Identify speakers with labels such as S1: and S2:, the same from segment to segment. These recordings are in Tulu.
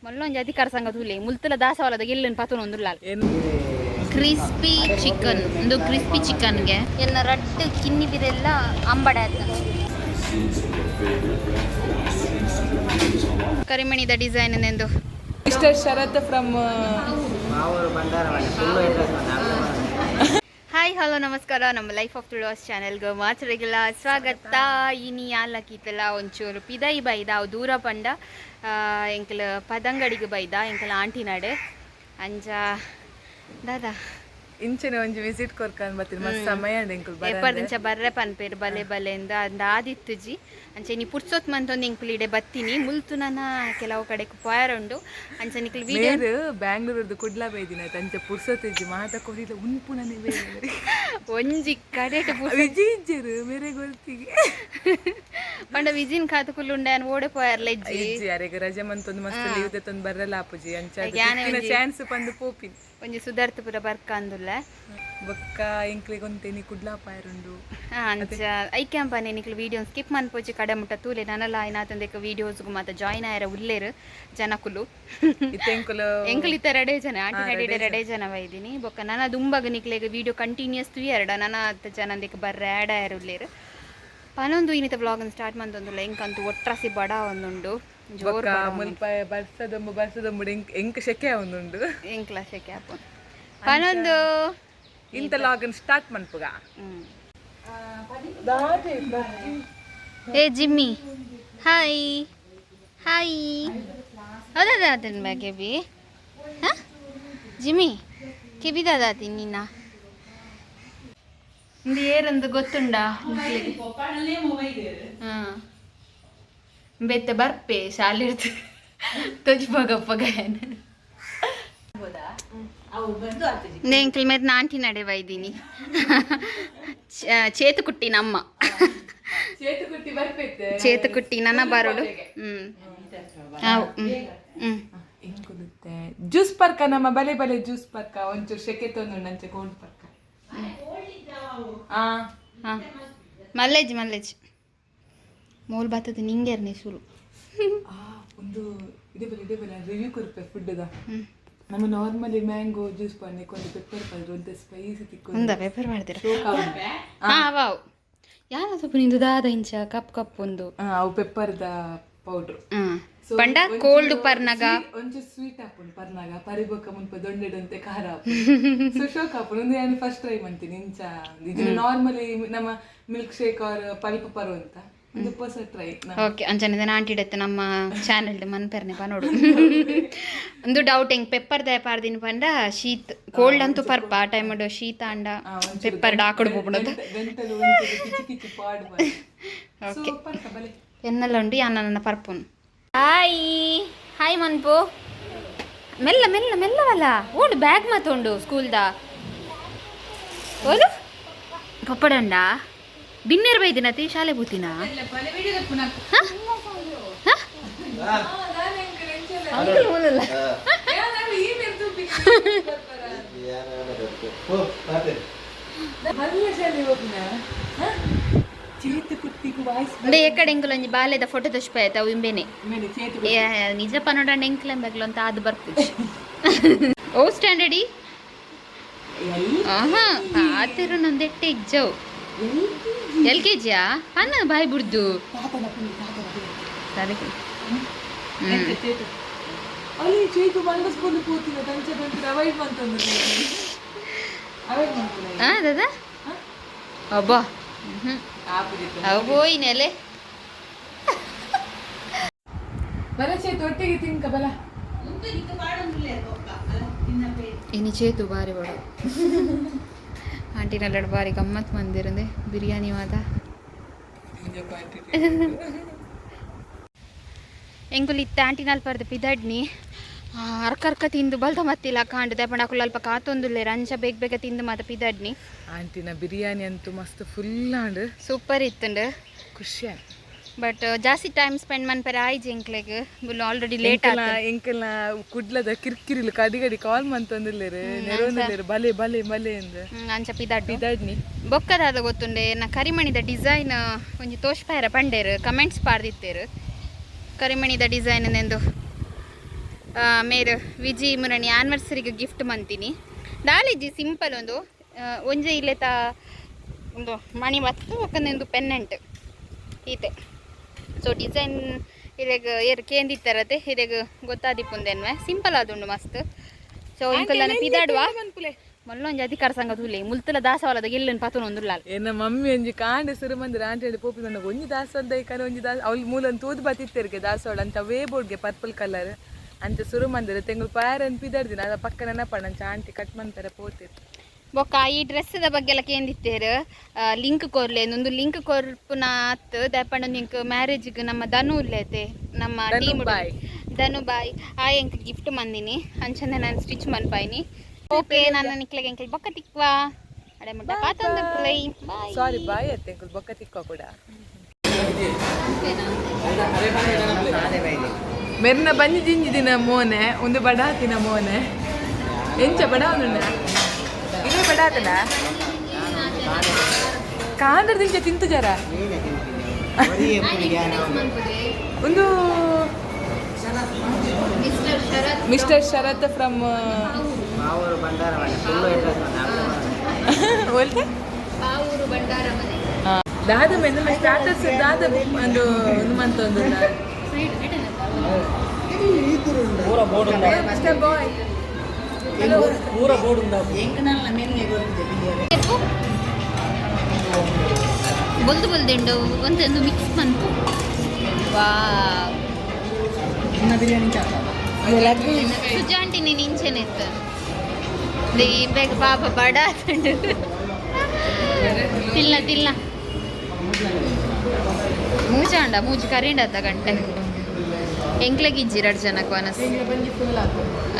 S1: ಮಲ್ಲೊಂಜಿ ಅಧಿಕಾರ ಸಂಘ ತೂಲೆ ಮುಲ್ತಲ ದಾಸವಾಲದ ಗೆಲ್ಲನ್ ಪತೊನೊಂದುಲ್ಲಾಲ್. ಕ್ರಿಸ್ಪಿ ಚಿಕನ್ ಒಂದು, ಕ್ರಿಸ್ಪಿ ಚಿಕನ್ಗೆ ಎಲ್ಲ ರಡ್ಡು ಕಿನ್ನಿ ಬಿರೆಲ್ಲ ಅಂಬಡ ಆಯ್ತು. ಕರಿಮಣಿದ ಡಿಸೈನ್ ಎಂದು.
S2: Mister Sharath from
S1: hi, hello, ನಮಸ್ಕಾರ. ನಮ್ಮ ಲೈಫ್ ಆಫ್ ತುಳುವಾಸ್ ಚಾನೆಲ್ಗೆ ಮಾತ್ರೆಗೆಲ್ಲ ಸ್ವಾಗತ. ಇನಿ ಯಾಲಕೀತಲ ಒಂಚೂರು ಪಿದೈ ಬೈದ. ಅವು ದೂರ ಪಂಡ ಎಂಕಲ್ ಪದಂಗಡಿಗೆ ಬೈದ, ಎಂಕಲ್ ಆಂಟಿನಾಡೆ. ಅಂಚ ದಾದಾ?
S2: ಇಂಚನೆ ಒಂಜಿ ವಿಸಿಟ್ ಕೊರ್ಕಂದ್ ಬತ್ತೀನಿ. ಮಸ್ತ್ ಸಮಯ ಉಂಡು ಎಂಕುಲು ಬರಂದೆ.
S1: ಏಪರ್ದಿಂಚ ಬರ್ರೆ ಪನ್ಪೇರು, ಬಲೆ ಬಲೆ ಇಂದ ಅಂದ ಆದಿತ್ತುಜಿ. ಅಂಚೆ ಇನಿ ಪುರ್ಸೊತ್ ಮಂತೊಂದು ಎಂಕುಲು ಇಡೆ ಬತ್ತೀನಿ. ಮುಲ್ತು ನನ ಕೆಲವು ಕಡೆಕ್ ಪೋಯರ ಉಂಡು. ಅಂಚೆ ನಿಕ್ಲು ವಿಡಿಯೋ
S2: ಮೇರು ಬ್ಯಾಂಗ್ಳೂರ್ದು ಕುಡ್ಲ ಬೈದಿನ, ಅಂಚ ಪುರ್ಸೊತ್ತಿಜ್ಜಿ. ಮಾತ ಕೊರಿಲ ಉನ್ಪುನನೆ ಬೇರೆ.
S1: ಒಂಜಿ ಕಡೆಟ್
S2: ವಿಜಿ ಇಜ್ಜೆರು ಮೇರೆ ಗೊತ್ತಿಗೆ.
S1: ಪಂಡ ವಿಜಿನ್ ಖಾತು ಕುಲ್ಲುಂಡ ಓಡೆ ಪೋಯರ್ಲ ಇಜ್ಜಿ.
S2: ಇಜ್ಜಿ, ಅರೆಗ್ ರಜೆ ಮಂತೊಂದು ಮಸ್ತ್ ಲೀವ್ ದೆತ್ತೊಂದು ಬರ್ರೆಲ ಆಪುಜಿ. ಅಂಚ
S1: ಯಾನೆ ಒಂಜಿ-
S2: ಚಾನ್ಸ್ ಪಂದು ಪೋಪಿನ್.
S1: ಒಂಜಿ ಸುಧಾರ್ತಪುರ ಬರ್ಕಂದುಲ್ಲ.
S2: ಬೊಕ್ಕ ಎಂಕ್ಲೆಗ್ ಒಂತೇನಿ ಕುಡ್ಲ ಪಾಯರುಂಡು.
S1: ಅಂಚ ಐಕ್ಯಾಂಪನೆ ನಿಕ್ಲು ವಿಡಿಯೋ ಸ್ಕಿಪ್ ಮನ್ಪೊಚ್ಚಿ, ಕಡೆ ಮುಟ್ಟ ತೂಲೆ. ನನಲ ಆಯ್ನಾತಂದೆಕ್ ವಿಡಿಯೋಸ್ಗು ಮಾತ ಜಾಯಿನ್ ಆಯರ ಉಲ್ಲೇರು ಜನಕುಲು.
S2: ಇತ್ತೆ ಎಂಕುಲು
S1: ಎಂಕುಲು ಇತ್ತ ರಡೆ ಜನ, ಆಂಟಿ ನಡೆ ರಡೆ ಜನ ಬೈದಿನಿ. ಬೊಕ್ಕ ನನ ದುಂಬಗ್ ನಿಕ್ಲೆಗ್ ವಿಡಿಯೋ ಕಂಟಿನ್ಯೂಸ್ ತುಯರ್ಡ ನನ ಅತ್ತ ಜನ ಬರ್ರೆ ಆಡ್ ಆಯರ ಉಲ್ಲೇರು ಪನೊಂದು ಇನ್ನಿತ ವ್ಲಾಗ್ ಸ್ಟಾರ್ಟ್ ಮಂತೊಂದುಲ್ಲ. ಎಂಕಂತೂ ಒಟ್ರಾಸಿ ಬಡ ಒಂದುಂಡು ಜೋರ್.
S2: ಬೊಕ್ಕ ಮುಲ್ಪ ಬರ್ಸದೊಂಬು ಬರ್ಸದೊಂಬುಡು ಎಂಕ್ ಎಂಕ್ ಶೆಕೆ ಒಂದುಂಡು.
S1: ಎಂಕ್ಲ ಶೆಕೆ ಆಪುಂಡು ಪನೊಂದು.
S2: ಇಂತ ಲಾಗನ್ ಸ್ಟಾರ್ಟ್ ಮನ್ಪುಗ.
S1: ಏ ಜಿಮ್ಮಿ, ಹಾಯ್ ಹಾಯ್. ಹೌದಾ ಅದನ್ ಬಾ ಕೆಬಿ. ಹಾಂ ಜಿಮ್ಮಿ, ಕೆಬಿ ದಾದಾತಿ ನಿನ್ನ. ಇಂದು ಏರಂದು ಗೊತ್ತುಂಡಾ? ಹಾಂ, ಬೆತ್ತೆ ಬರ್ಪೆ ಶಾಲೆ ತೊಜ್ಬಗಪ್ಪ ಗಾಯನ. ಎಂಕಲ್ ಮೇರ್ ನಾಂಟಿ ನಡೆ ಬೈದೀನಿ. ಚೇತುಕುಟ್ಟಿ ನಮ್ಮ.
S2: ಚೇತುಕುಟ್ಟಿ ಬರ್ಪೈತೆ.
S1: ಚೇತುಕುಟ್ಟಿ ನನ್ನ ಬರೋಡು. ಹ್ಮ್ ಹಾವು ಹ್ಮ್ ಹ್ಮ್.
S2: ಎಂಕುಲುತ್ತೆ ಜ್ಯೂಸ್ ಪರ್ಕ ನಮ್ಮ ಬಲೆ ಬಲೆ ಜ್ಯೂಸ್ ಪರ್ಕ. ಒಂಚೂರು ಶೆಕೆ ತೊಂದುಂಡು, ಅಂಚೆ ಕೋಲ್ಡ್ ಪರ್ಕ. ಆ.
S1: ಹಾಂ, ಮಲ್ಲೇಜ್ ಮಲ್ಲೇಜ್ ಮೋಲ್ ಬತ್ತದ ನಿಂಗೇರ್ನೆ ಶುರು.
S2: ಆ, ಒಂದು ಇದೇ ಬಲೆ ಇದೇ ಬಲೆ ರಿವ್ಯೂ ಕೊರ್ಪೆ ಫುಡ್ದ. ನಮ್ಮ ನಾರ್ಮಲಿ ಮ್ಯಾಂಗೋ ಜ್ಯೂಸ್ ಪಣ್ಣೆ ಒಂದು ಪೆಪ್ಪರ್ ಪಲ್ರು ಒಂದು ಸ್ಪೈಸಿ ತಿಕ್ಕು.
S1: ಒಂದ ಪೇಪರ್ ಮಾಡ್ತೀರಾ? ಹಾಂ, ವಾವ್, ಯಾರ ಸ್ವಲ್ಪ ನಿಂದು ದಾದ ಇಂಚ ಕಪ್ ಕಪ್ ಒಂದು.
S2: ಅವು ಪೆಪ್ಪರ್ದ ಪೌಡ್ರ್.
S1: ಹ್ಮ್, ಪಂಡ ಕೋಲ್ಡ್ ಪರ್ನಗ.
S2: ಒಂಚೂರು ಸ್ವೀಟ್ ಆಪುಂಡು ಪರ್ನಾಗ. ಪರಿಬೊಕ್ಕ ಮುಲ್ಪ ದೊಂಡೆಡಂತೆ ಖಾರ. ಸೊ ಶೋಕ್ ಆಪುಂಡು. ಒಂದು ನಾನು ಫಸ್ಟ್ ಟ್ರೈ ಮಾಡ್ತೀನಿ ಇಂಚ. ಇದು ನಾರ್ಮಲಿ ನಮ್ಮ ಮಿಲ್ಕ್ ಶೇಕ್ ಆರ್ ಪಲ್ಪ್ ಪರು ಅಂತ ಒಂದು ಹೊಸ ಟ್ರೈ.
S1: ಓಕೆ, ಅಂಚನೆ ಆಂಟಿಡತ್ತೆ ನಮ್ಮ ಚಾನೆಲ್ ಮನ್ಪೆರ್ನೆ ಪನೋಡು. ಒಂದು ಡೌಟ್, ಹೆಂಗ್ ಪೆಪ್ಪರ್ ದಯ ಪಾರ್ದಿನ ಪಂಡ ಶೀತ್ ಕೋಲ್ಡ್ ಅಂತೂ ಪರ್ಪ ಆ ಟೈಮ್ ಶೀತ ಅಂಡ ಪೆಪ್ಪರ್ ಡಾಕಡು ಪೋಪುಂಡದ.
S2: ಗಂಟಲು ಒಂಚೂರು ಕಿಚಿ ಕಿಚಿ ಪಾಡು. ಸೊ ಪರ್ಕ ಬಲೆ.
S1: ಎನ್ನೆಲ್ಲ ಉಂಡು ಯಾನ ನನ್ನ ಪರ್ಪುನ್. Hi hi ಮನ್ಪು. ಮೆಲ್ಲ ಮೆಲ್ಲ ಮೆಲ್ಲವಲ್ಲ. ಓಡು ಬ್ಯಾಗ್ ಮಾತುಂಡು ಸ್ಕೂಲ್ದ. ಓಲು ಪಪ್ಪಡಂಡ ಬಿನ್ನೇರು ಬೈದಿನ ತಿ ಶಾಲೆ ಪೂತಿನ. ಹ? ಹ? ಅಂಕಲ್ ಮೂಲಲ್ಲ.
S2: ಚೇತು ಕುಟ್ಟಿಗೂ ವಾಯ್ಸ್.
S1: ಅಂದ್ರೆ ಎಕಡೆ ಎಂಕುಲು ಒಂಜಿ ಬಾಲೆದ ಫೋಟೋ ತೋಚ್ಪ ಆಯ್ತು ಅವು ಇಂಬೇನೆ.
S2: ಮೇಲೆ ಚೇತು.
S1: ಏ, ನಿಜ ಪನೋಡಂಡ ಎಂಕ್ಲ ಎಂಬಗ್ಲು ಅಂತ ಅದು ಬರ್ಪುಜಿ. ಓ ಸ್ಟ್ಯಾಂಡರ್ಡಿ. ಆಹಾ, ಆತಿರು ನಂದೆಟ್ಟೆ ಇಜ್ಜವು. ಎಲ್ ಕೆ ಜಿಯಾ ಅನ್ನ ಬಾಯ್ ಬುಡ್ದು. ಸರಿ.
S2: ಚೇತು ಅಲ್ಲಿ ಚೇತು ಮಂಡ ಸ್ಕೂಲ್ ಕೂತಿನ ತಂಚೆ ಬಂತು ಅವಾಯ್ಡ್ ಮಂತಂದ್ರೆ ಅವಾಯ್ಡ್ ಮಂತುನ.
S1: ಹಾ ದಾದಾ, ಅಬ್ಬಾ ಹ್ಮ್. ಅವು ಪೋಯಿನೆಲೆ.
S2: ಬಲ ಚೇತು, ಒಟ್ಟಿಗೆ ತಿನ್ಕ ಬಲ.
S1: ಇನಿ ಚೇತು ಬಾರಿ ಬಡ ಆಂಟಿನಲ್ಲಡ್ ಬಾರಿ ಗಮ್ಮತ್ ಮಂದಿರಂದೆ ಬಿರಿಯಾನಿ ಮಾತ. ಎಂಕುಲು ಇತ್ತ ಆಂಟಿನಲ್ ಪರ್ದ ಪಿದಡ್ನಿ. ಅರ್ಕ ಅರ್ಕ ತಿಂದು ಬಲ್ತ ಮತ್ತಿಲ್ಲ ಕಾಂಡು ದಪಂಡ ಅಕುಲು ಅಲ್ಪ ಕಾತೊಂದುಲ್ಲೇರು. ಅಂಚ ಬೇಗ ಬೇಗ ತಿಂದು ಮಾತ ಪಿದಡ್ನಿ.
S2: ಆಂಟಿನ ಬಿರಿಯಾನಿ ಅಂತೂ ಮಸ್ತ್ ಫುಲ್ ಆಂಡ್.
S1: ಸೂಪರ್ ಇತ್ತುಂಡು.
S2: ಖುಷಿ ಆಂಡ್.
S1: ಬಟ್ ಜಾಸ್ತಿ ಟೈಮ್ ಸ್ಪೆಂಡ್ ಮನ್ಪೆರೆ ಆಯ್ಜಿ ಎಂಕ್ಲೆಗ್. ಆಲ್ರೆಡಿ ಲೇಟ್
S2: ಎಂಕಲ್ನ
S1: ಆತು.
S2: ಎಂಕಲ್ನ ಕುಡ್ಲದ ಕಿರ್ಕಿರಿಲು ಕಡಿ ಗಡಿ ಕಾಲ್ ಮಂತೊಂದುಲ್ಲೇರು, ನೆರೊಂದುಲ್ಲೇರು, ಬಲೆ ಬಲೆ ಬಲೆ ಎಂದ್.
S1: ಅಂಚ ಪಿದಡ್ನಿ.
S2: ಪಿದಾಡ್ನಿ.
S1: ಬೊಕ್ಕದಾದ ಗೊತ್ತುಂಡೆ ನಾ ಕರಿಮಣಿದ ಡಿಸೈನ್ ಒಂಜಿ ತೋಷ್ಪಾಯರ ಪಂಡೇರು, ಕಮೆಂಟ್ಸ್ ಪಾರ್ದಿತ್ತೇರು ಕರಿಮಣಿದ ಡಿಸೈನ್ ಎಂದು. ಮೇರ್ ವಿಜಿ ಮುರಣಿ ಆನಿವರ್ಸರಿಗೆ ಗಿಫ್ಟ್ ಮಂತೀನಿ. ದಾಲಿಜಿ ಸಿಂಪಲ್ ಒಂದು ಒಂಜೆ ಇಲ್ಲೆತ ಒಂದು ಮಣಿ ಮತ್ತು ಒಂದು ಪೆನ್ನೆಂಟ್ ಈತೆ. ಸೊ ಡಿಸೈನ್ ಇರೆಗ್ ಏರ್ ಕೇಂದಿತ್ತರತೆ ಇರೆಗ್ ಗೊತ್ತಾದಿಪ್ಪುಂದೆನ್ವೆ ಸಿಂಪಲ್ ಆದುಂಡು ಮಸ್ತ್. ಸೊ ಇಂಕಲ್ನ ಪಿದಾಡುವ ಮೊಲ್ಲೊಂಜಿ ಅಧಿಕಾರ ಸಂಘ ತೂಲೆ ಮುಲ್ತಲ ದಾಸವಾಲದ ಗೆಲ್ಲನ್ ಪತೊಂದುಲ್ಲಾಲ್.
S2: ಎನ್ನ ಮಮ್ಮಿ ಒಂಜಿ ಕಾಂಡೆ ಸುರು ಮಂದಿರ ಆಂಟಿ ಹೇಳಿ ಪೋಪಿ ನನಗೆ ಒಂಜಿ ದಾಸವಾಳ ದೈಕಾನೆ ಒಂಜಿ ದಾಸ ಅವಳು ಮೂಲನ್ ತೂದು ಬತ್ತಿತ್ತೆರ್ಗೆ ದಾಸವಾಳ ಅಂತ ಅವೇ ಬೋರ್ಡ್ಗೆ ಪರ್ಪಲ್ ಕಲರ್ ಅಂತ ಸುರು ಮಂದಿರ ತೆಂಗುಲು ಪಾರನ್ ಪಿದರ್ದಿನ ಅದ ಪಕ್ಕ ನೆನಪಣ್ಣ ಅಂಚ ಆಂಟಿ ಕಟ್ ಮಂತಾರೆ ಪೋತಿರು.
S1: ಬೊಕ್ಕ ಈ ಡ್ರೆಸ್ದ ಬಗ್ಗೆ ಎಲ್ಲ ಕೇಂದಿತ್ತೇರು ಲಿಂಕ್ ಕೊರ್ಲೆ ಒಂದು ಲಿಂಕ್ ಕೊರ್ಪುನ ಆತ್ ದಯಪಂಡ ನಿಂಕ್ ಮ್ಯಾರೇಜ್ಗೆ ನಮ್ಮ ಧನು ಉಲ್ಲೇತೆ ನಮ್ಮ
S2: ಧನು
S1: ಟೀಮ್
S2: ಬಾಯ್.
S1: ಧನು ಬಾಯ್ ಆ ಎಂಕ್ ಗಿಫ್ಟ್ ಮಂದಿನಿ ಅಂಚನೆ ನಾನು ಸ್ಟಿಚ್ ಮನ್ಪಾಯಿನಿ. ಓಕೆ, ನಾನು ನಿಕ್ಲೆಗೆ ಎಂಕಲ್ ಬೊಕ್ಕ ತಿಕ್ವಾ ಅಡೆ ಮುಟ್ಟ ಕಾತೊಂದು ಬಾಯ್.
S2: ಸಾರಿ ಬಾಯ್ ಅತ್ತೆ ಬೊಕ್ಕ ತಿಕ್ಕ ಕೂಡ ಮೆರ್ನ ಬಂಜಿ ಜಿಂಜಿ ದಿನ ಮೋನೆ ಒಂದು ಬಡಾತಿನ ಮೋನೆ ಎಂಚ ಬಡ ಉಂಡ ಇದೇ ಬಡಾತನ ಕಾಂಡ್ರ ದಿಂಚ ತಿಂತು ಜರ ಒಂದು ಮಿಸ್ಟರ್ ಶರತ್ ಫ್ರಮ್ ಒಲ್ತೆ
S1: ಬಾವೂರು ಬಂಡಾರ ಮನೆ.
S2: ದಾದ ಮೆನ್ನು ಸ್ಟಾಟಸ್ ದಾದ ಒಂದು ಒಂದು ಮಂತ್ ಒಂದು ಮಿಸ್ಟರ್ ಬಾಯ್.
S1: ಬೊಲ್ದು ಬೊಲ್ದುಂಡು ಒಂದೊಂದು ಮಿಕ್ಸ್ ಬಂತು. ವಾವ್, ಸುಜಾಂಟಿ ನೀನು ಇಂಚೆನೆ ಇತ್ತು ಬೇಗ ಪಾಪ ಬಡ ಆತುಂಡು. ತಿಲ್ಲ ತಿಲ್ಲ ಮೂಜಾಂಡ ಮೂಜಿ ಕರಿಂಡತ್ತ ಗಂಟೆ ಎಂಕ್ಲೆಗ್ ಇಜ್ಜಿ ರಡ್ ಜನಕ್ಕೆ ವನಸ್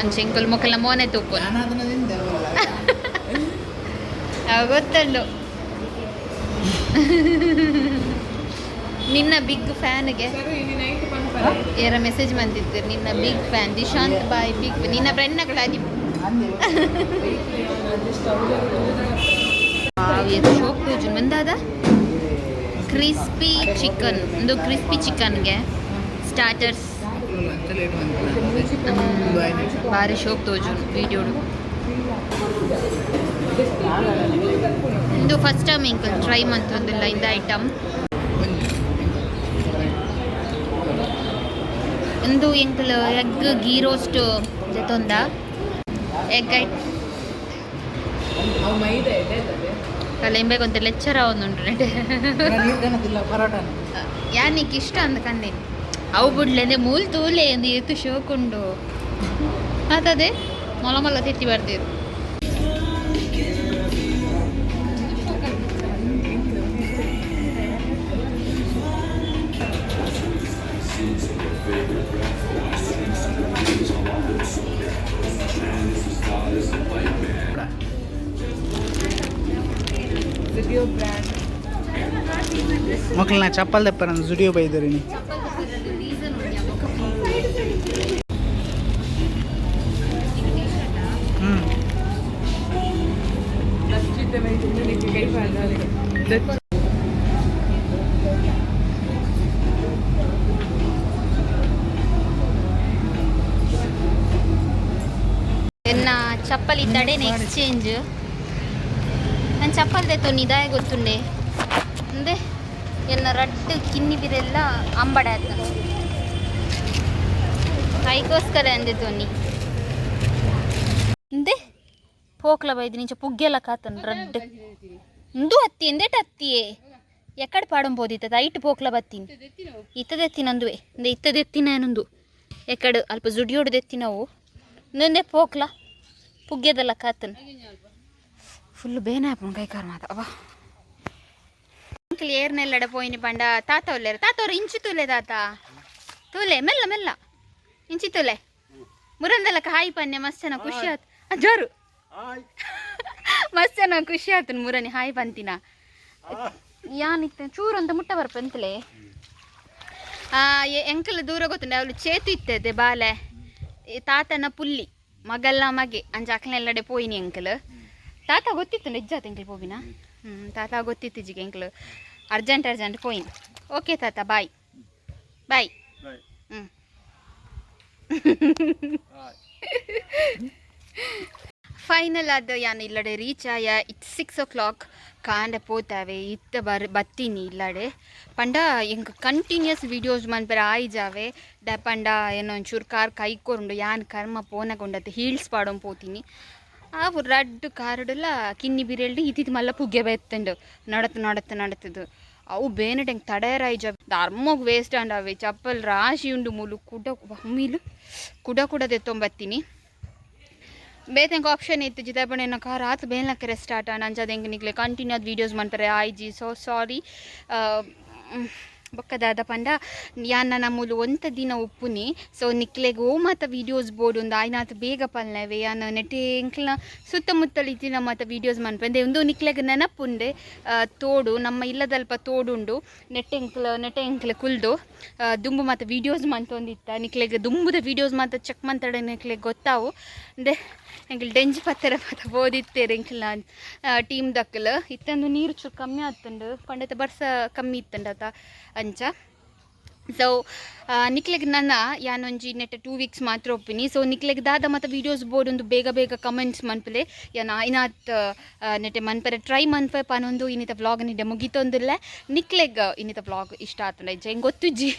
S1: ಅಂಚೆ ಎಂಕುಲು ಮೊಕಲ್ನ ಮೋನೆ ತೂಪು ಗೊತ್ತಲ್ಲು. ನಿನ್ನ ಬಿಗ್ ಫ್ಯಾನ್ಗೆ ಏರ ಮೆಸೇಜ್ ಬಂದಿತ್ತು. ನಿನ್ನ big fan Dishant boy big ನಿನ್ನ ಫ್ರೆಂಡ್ನ ಆದಿ ಶೋಕ್ ಪೂಜನ್ ಬಂದಾದ ಕ್ರಿಸ್ಪಿ ಚಿಕನ್ ಒಂದು ಕ್ರಿಸ್ಪಿ ಚಿಕನ್ಗೆ ಸ್ಟಾರ್ಟರ್ಸ್ ಭಾರಿ ಶೋಕ್ ತೋಜುನ್ ವೀಡಿಯೋಡು. ಇಂದು ಫಸ್ಟ್ ಟೈಮ್ ಇಂಕಲ್ ಟ್ರೈ ಮಂತೊಂದಿಲ್ಲ ಇಂದ ಐಟಮ್. ಇಂದು ಎಂಕಲ್ ಎಗ್ ಗೀ ರೋಸ್ಟ್ ಜೊತೊಂದ ಎಗ್ ಐಟ್ ಕಲೆ ಇಂಬೇಗ ಒಂತೆ ಲೆಚ್ಚರ ಒಂದುಂಟು ನೆಟೆ. ಯಾನಿಕ್ ಇಷ್ಟ ಅಂದ ಕಂದಿನಿ ಅವು ಬುಡ್ಲೆಂದೆ ಮೂಲ್ ತೂಲೆ ಎಂದು ಏತು ಶೋಕುಂಡು ಆತದೆ ಮೊಲ ಮೊಲ ತೆತ್ತಿ ಬರ್ದಿರು.
S3: ಮಕ್ಕಳು ನಾ ಚಪ್ಪಲ್ ದಪ್ಪ ನಾನು ಜುಡಿಯೋ ಬೈದರಿನಿ. ಹ್ಞೂ.
S1: ಎನ್ನ ಚಪ್ಪಲಿ ತಡೆನ ಎಕ್ಸ್ಚೇಂಜ್ ನಾನು ಚಪ್ಪಲ್ ದೆತ್ತೊನ್ನಿ ದಾಯ ಗೊತ್ತುಂಡೆ ಅಂದೆ ಎನ್ನ ರಡ್ಡ್ ಕಿನ್ನಿ ಬಿರೆಲ್ಲ ಅಂಬಡ ಆತ ಐಕೋಸ್ಕರ ಅಂದೆ ತೋನಿ ಅಂದೆ ಪೋಕ್ಲ ಬೈದು ನಿಂಚ ಪುಗ್ಗೆಲ್ಲ ಕಾತನ್ ರಡ್ಡ್ ಇಂದು ಅತ್ತಿ ಎಂದೇಟ ಅತ್ತಿಯೇ ಎಕ್ಕಡೆ ಪಾಡಂಬೋದಿತ್ತ ಐಟ್ ಪೋಕ್ಲ ಬತ್ತೀನಿ ಇತ್ತದೆತ್ತಿನಂದುವೆ ಅಂದೆ ಇತ್ತದೆತ್ತಿನ ಎಕ್ಕಡು ಅಲ್ಪ ಜುಡಿಯೋಡು ದೆತ್ತಿನವು ಒಂದೊಂದೇ ಪೋಕ್ಲ ಪುಗ್ಗೆದಲ್ಲ ಕಾತನ್ ಫುಲ್ ಬೇನೆ ಆಪುಂಡು ಕೈಕಾರ್ ಮಾತ ಅವ. ಅಂಕಲ್ ಏರ್ನೆಲ್ಲಡ ಪೋಯಿನಿ ಪಂಡ ತಾತ ಉಲ್ಲೇರು. ತಾತ ಅವರು ಇಂಚು ತೂಲೆ ತಾತ ತೂಲೆ ಮೆಲ್ಲ ಮೆಲ್ಲ ಇಂಚಿ ತೂಲೆ ಮುರಂದಲಕ ಹಾಯ್ ಪನ್ನೆ ಮಸ್ತ್ ಜನ ಖುಷಿ ಆತು ಜೋರು ಮಸ್ತ್ ಜನ ಖುಷಿ ಆತು ಮುರನಿ ಹಾಯ್ ಪಂತಿನ ಯಾನಿತ್ತ ಚೂರು ಅಂತ ಮುಟ್ಟ ಬರ್ಪಂತಲೇ ಎಂಕಲ್ ದೂರ ಗೊತ್ತುಂಡೆ ಅವಳು ಚೇತು ಇತ್ತದೆ ಬಾಲೆ ಈ ತಾತನ ಪುಲ್ಲಿ ಮಗಲ್ಲ ಮಗೆ ಅಂಚ ಅಕ್ಲೆಲ್ಲಡೆ ಪೋಯಿನಿ ಎಂಕಲ್. ತಾತ ಗೊತ್ತಿತ್ತು ನಿಜ್ಜಾತ ಎಂಕಲ್ ಪೋಬಿನ ಹ್ಞೂ ತಾತ ಗೊತ್ತಿತ್ತು ಜಿಗೆ ಎಂಕಲ್ ಅರ್ಜೆಂಟ್ ಅರ್ಜೆಂಟ್ ಪೋಯಿನಿ. ಓಕೆ ತಾತ, ಬಾಯ್ ಬಾಯ್. ಹ್ಞೂ. ಫೈನಲ್ ಆದ ಯಾನ್ ಇಲ್ಲಡೆ ರೀಚ್ ಆಯ. It's 6 o'clock. ಕಾಂಡೆ ಪೋತಾವೆ, ಇತ್ತ ಬರ್ ಬತ್ತೀನಿ ಇಲ್ಲಡೆ. ಪಂಡ ಎಂಕ್ ಕಂಟಿನ್ಯೂಸ್ ವೀಡಿಯೋಸ್ ಮನ್ಪೆರೆ ಆಯ್ಜಾವೆ ದ ಪಂಡ ಏನೋ ಒಂಚೂರು ಕಾರ್ ಕೈ ಕೊರುಂಡು. ಯಾನ್ ಕರ್ಮ ಪೋನಗೊಂಡತ್ತೆ ಹೀಲ್ಸ್ ಪಾಡೊಂದು ಪೋತೀನಿ. ಆವು ರಡ್ಡ್ ಕಾರುಡುಲ ಕಿನ್ನಿ ಬಿರೆಲ್ಡ್ ಇತ್ತಿತ್ತು ಮಲ್ಲ ಪುಗ್ಗೆ ಬತ್ತುಂಡು. ನಡತ್ ನಡತ್ ನಡತದು ಅವು ಬೇನೆಟ್ ಎಂಕ್ ತಡೆಯರ ಆಯ್ಜ. ಧರ್ಮಗ್ ವೇಸ್ಟ್ ಆಂಡ್. ಅವೆ ಚಪ್ಪಲ್ ರಾಶಿ ಉಂಡು ಮೂಲು. ಕುಡ ಮೀಲು ಕುಡ ಕುಡ ದೆತ್ತೊಂಬತ್ತೀನಿ. ಬೇತೆಂಕ್ ಆಪ್ಷನ್ ಇತ್ತು ಜಿದಾಪಂಡ ಎನ್ನ ಕಾರ್ ಆತ್ ಬೇಲಕ್ಕರೆ ಸ್ಟಾರ್ಟ್ ಆಂಡ್. ಅಂಚಾದ ಎಂಕ್ ನಿಕ್ಲೆ ಕಂಟಿನ್ಯೂ ಆದ್ ವೀಡಿಯೋಸ್ ಮನ್ಪೆರೆ ಆಯ್ಜಿ. So sorry. ಬೊಕ್ಕ ದಾದ ಪಂಡ, ಯಾನ್ ನನ ಮೂಲು ಒಂತ ದಿನ ಉಪ್ಪುನಿ. ಸೊ ನಿಕ್ಲೆಗ್ ಓ ಮಾತ ವೀಡಿಯೋಸ್ ಬೋಡುಂದು ಆಯ್ನಾತ್ ಬೇಗ ಪಲ್ನವೆ. ಯಾನ್ ನೆಟೆ ಎಂಕ್ಲ್ನ ಸುತ್ತಮುತ್ತಲ ಇತ್ತಿನ ಮಾತ ವೀಡಿಯೋಸ್ ಮನ್ಪೆ. ಉಂದು ನಿಕ್ಲೆಗ್ ನೆನಪುಂಡೆ ತೋಡು, ನಮ್ಮ ಇಲ್ಲದಲ್ಪ ತೋಡುಂಡು. ನೆಟ್ಟೆ ಎಂಕ್ಲ ನೆಟೆ ಎಂಕ್ಲ ಕುಲ್ದು ದುಂಬು ಮಾತ ವೀಡಿಯೋಸ್ ಮಂತೊಂದಿತ್ತ. ನಿಕ್ಲೆಗ್ ದುಂಬುದ ವೀಡಿಯೋಸ್ ಮಾತ ಚೆಕ್ ಮಂತಡ ನಿಕ್ಲೆಗ್ ಗೊತ್ತಾವು. ಅಂದೆ ಎಂಕ್ಲ್ ಡೆಂಜ್ ಪತ್ತೆರ ಮಾತ ಬೋದಿತ್ತೇರು ಎಂಕ್ಲ್ನ ಟೀಮ್ ದಕ್ಕಲ್. ಇತ್ತಂದು ನೀರು ಚೂರು ಕಮ್ಮಿ ಆತುಂಡು ಪಂಡತೆ ಬರ್ಸ ಕಮ್ಮಿ ಇತ್ತುಂಡತ ಅಂಚ. ಸೊ ನಿಕ್ಲೆಗ್ ನನ್ನ ಯಾನೊಂಜಿ ನೆಟ್ 2 ವೀಕ್ಸ್ ಮಾತ್ರ ಒಪ್ಪಿನಿ. ಸೊ ನಿಕ್ಲೆಗ್ ದಾದ ಮಾತ ವೀಡಿಯೋಸ್ ಬೋಡೊಂದು ಬೇಗ ಬೇಗ ಕಮೆಂಟ್ಸ್ ಮನ್ಪುಲೆ. ಯಾನ್ ಆಯ್ನಾತ್ ನೆಟೆ ಮನ್ಪೆರೆ ಟ್ರೈ ಮನ್ಪೆ ಪನೊಂದು ಇನ್ನಿತ ವ್ಲಾಗ್ ನಿಡ್ಡೆ ಮುಗಿತೊಂದುಲ್ಲೆ. ನಿಕ್ಲೆಗ್ ಇನ್ನಿತ ವ್ಲಾಗ್ ಇಷ್ಟ ಆತುಂಡ ಇಜ್ಜ ಎಂಕ್ ಗೊತ್ತುಜ್ಜಿ.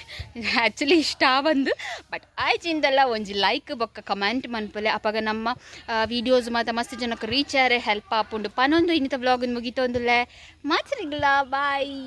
S1: ಆ್ಯಕ್ಚುಲಿ ಇಷ್ಟ ಆವಂದು, ಬಟ್ ಆಯ್ಜಿಂದೆಲ್ಲ ಒಂಜಿ ಲೈಕ್ ಬೊಕ್ಕ ಕಮೆಂಟ್ ಮನ್ಪುಲೆ. ಅಪಗ ನಮ್ಮ ವೀಡಿಯೋಸ್ ಮಾತ ಮಸ್ತ್ ಜನಕ್ಕೆ ರೀಚ್ ಆರೆ ಹೆಲ್ಪ್ ಆಪುಂಡು ಪನೊಂದು ಇನ್ನಿತ ವ್ಲಾಗ್ ಮುಗಿತೊಂದುಲ್ಲೆ. ಮಾತ್ರಿಗ್ಲಾ ಬಾಯ್.